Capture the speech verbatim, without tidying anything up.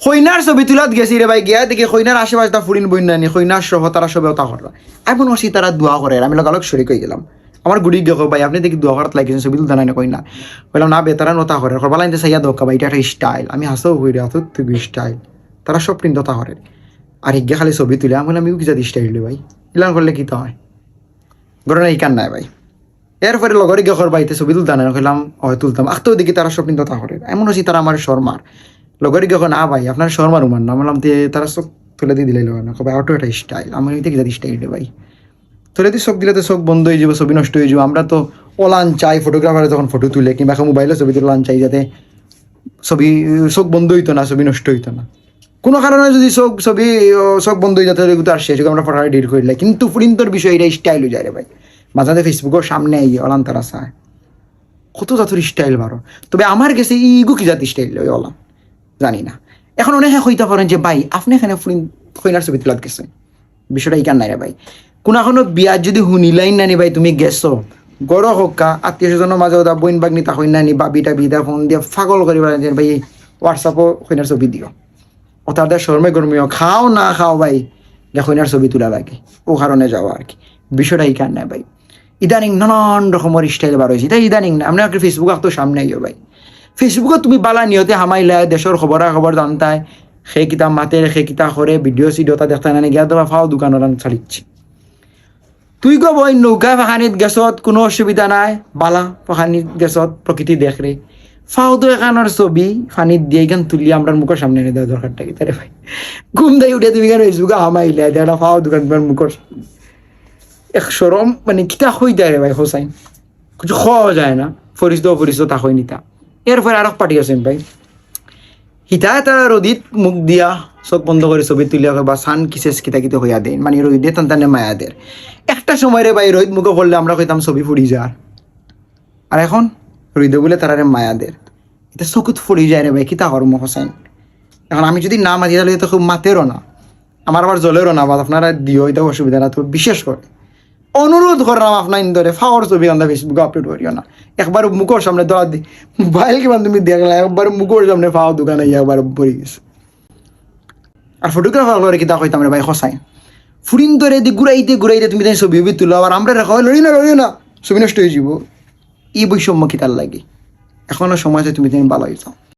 কইনার ছবি তুলাত গেছি রে ভাই, গিয়া দেখি কইনার আশেপাশে তা ফুরিন বইন নানি, কইনার সহ তারা সবে ওতা কররা। আমি মনে করছি তারা দোয়া করের, আমি লগালগ শরিক অইগেলাম। আমার গুড়ি গিয়া কয়, "ভাই, আপনে দেখি দোয়া করাত লাগছইন, ছবি তুলতা নায় নি কইনার?" কইলাম, "না বে, তারা নতা করের, করবা লাইনতে চাইয়া দেউক্কা ভাই, ইটা একটা স্টাইল।" আমি হাছাউ কইরে, "হাছাউ তুই স্টাইল, তারা সব পিন্দতা করের।" আর হিগে খালি ছবি তুলে, আমি কইলাম, "ইগু কিজাত স্টাইল রে ভাই, ইলান করলে কিতা অয়?" ঘটনা ইখান নায় ভাই। এরপরে লগর গিয়া কর, "ভাই, তে ছবি তুলতা নায় নি?" কইলাম, "অয় তুলতাম।" আখতেউ দেখি তারা সব পিন্দতা করের। এমন অইছে তারা আমারে শরমার। লগর গিয়া কয়, "না ভাই, আপনার শরমার উমার না।" আমি কইলাম, "তে তারা চোখ তুলে দি দিলাইলা না?" কয়, "ভাই, অটো একটা স্টাইল।" আমি কইলাম, "ইটা কিজাত স্টাইল রে ভাই? তুলে দি চোখ দিলে তো চোখ বন্ধ অইযিবো, ছবি নষ্ট অইযিবো। আমরা তো অলান চাই, ফটোগ্রাফারে যখন ফটো তুলে কিংবা কেউ মোবাইলো ছবি তুলে অলান চাই যাতে ছবি, চোখ বন্ধ অইতো না, ছবি নষ্ট অইতো না। কুনু কারণে যুদি চোখ, ছবি, ও, চোখ বন্ধ অইযায়, তাইলে তো আর শেষ, আমরা ফটোগ্রাফারে ডিলিট করিলাই। কিন্তু ফুরিন্তর বিষয় ইটা স্টাইল অইযায় রে ভাই। মাঝে মাঝে Facebook-র সামনে আইয়া অলান তারা চায়। কত জাতর স্টাইল বারো। তবে আমার গেছে ইগু কিজাত স্টাইল অয় অলান, জানি না। এখন অনেকে কইতা পারইন যে, "ভাই, আপনে কেনে ফুরিন, কইনার ছবি তুলাত গেছইন?" বিষয়টা ইখান নায় রে ভাই। কুনু কুনু বিয়াত যুদি হুনিলাইন নানি ভাই, তুমি গেছো, ঘরো হক্কা, আত্মীয় স্বজনর মাঝে ওদা বইন ভাগ্নি থাকইন নানি, ভাবি টাবি ইতা ফোন দিয়া পাগল করি বেড়াইন যে, "ভাই, WhatsApp-ও কইনার ছবি দিও।" ও তাদের শরমে গরমিও, খাও না খাও ভাই, গিয়া কইনার ছবি তুলা লাগে, ও কারণে যাওয়া আর কি। বিষয়টা ইখান নায় ভাই। ইদানিং নানান রকমর স্টাইল বার অইছে, ইটা ইদানিং না, আমরা একটা Facebook আখতো সামনে আইও ভাই। Facebook-ও তুমি বালা নিয়তে হামাইলায়, দেশর খবরাখবর জানতায়, কে কিতা মাতের, কে কিতা করের, ভিডিও সিডিও তা দেখতায় নানি, গিয়া দেখবা ফাও দুকান অলান ছাড়িছে। তুই গো বইন নৌকা ফাখানিত গেছত, কুনু অসুবিধা নাই, বালা ফাখানিত গেছত, প্রকৃতি দেখরে। ফাও দুকানর ছবি ফানিত দিয়া ইখান তুলিয়া আমরার মুখর সামনে এনে দেওয়া দরকারটা কিতা রে ভাই? ঘুম থাকি উঠিয়া তুমি কেনে Facebook-ও হামাইলায়, দেখলা ফাও দুকান তুমার মুখর সামনে। এক শরম, মানে, কিতা কইতায় রে ভাই, হোসাইন? কিছু কওয়া যায় না, পরিচিত অপরিচিত থাকইন ইতা। এরপরে আরক পার্টি আছইন ভাই, হিতা তারা রইদত মুখ দিয়া চোখ বন্ধ করি ছবি তুলিয়া কয় বা sun kisses কিতা কিতা কইয়া দেইন, মানে, রইদে তান তানে মায়া দের। একটা সময় রে ভাই, রইদ মুখো পড়লে আমরা কইতাম ছবি ফুড়ি যার, আর এখন রইদে বুলে তারারে মায়া দের। ইতা চকুত ফুড়ি যায় রে ভাই, কিতা করমু হোসাইন? এখন আমি যুদি না মাতি, তাইলে তো কেউ মাতেরও না, আমার আবার জ্বলেরও না, বা আপনারা দিও, ইটা অসুবিধা না। তবে বিশেষ করি অনুরোধ করলাম আপনাইনতরে, ফাওর ছবি আন্দা Facebook-ও upload করিও না। একবার মুখর সামনে ধরা দি, মোবাইল কিমান তুমি দেখলা, একবার মুখর সামনে ফাও দুকান আইয়া একবার পড়ি গেছে। আর ফটোগ্রাফার অকলরে কিতা কইতাম রে ভাই, হোসাইন? ফুরিন্তরে দি ঘুরাইতে ঘুরাইতে তুমি তাইন ছবি উবি তুলো, আর আমরারে কও, "লড়িও না, লড়িও না, ছবি নষ্ট অইযিবো।" ই বৈষম্য কিতার লাগি? এখনো সময় আছে, তুমি তাইন বালা অইযাও।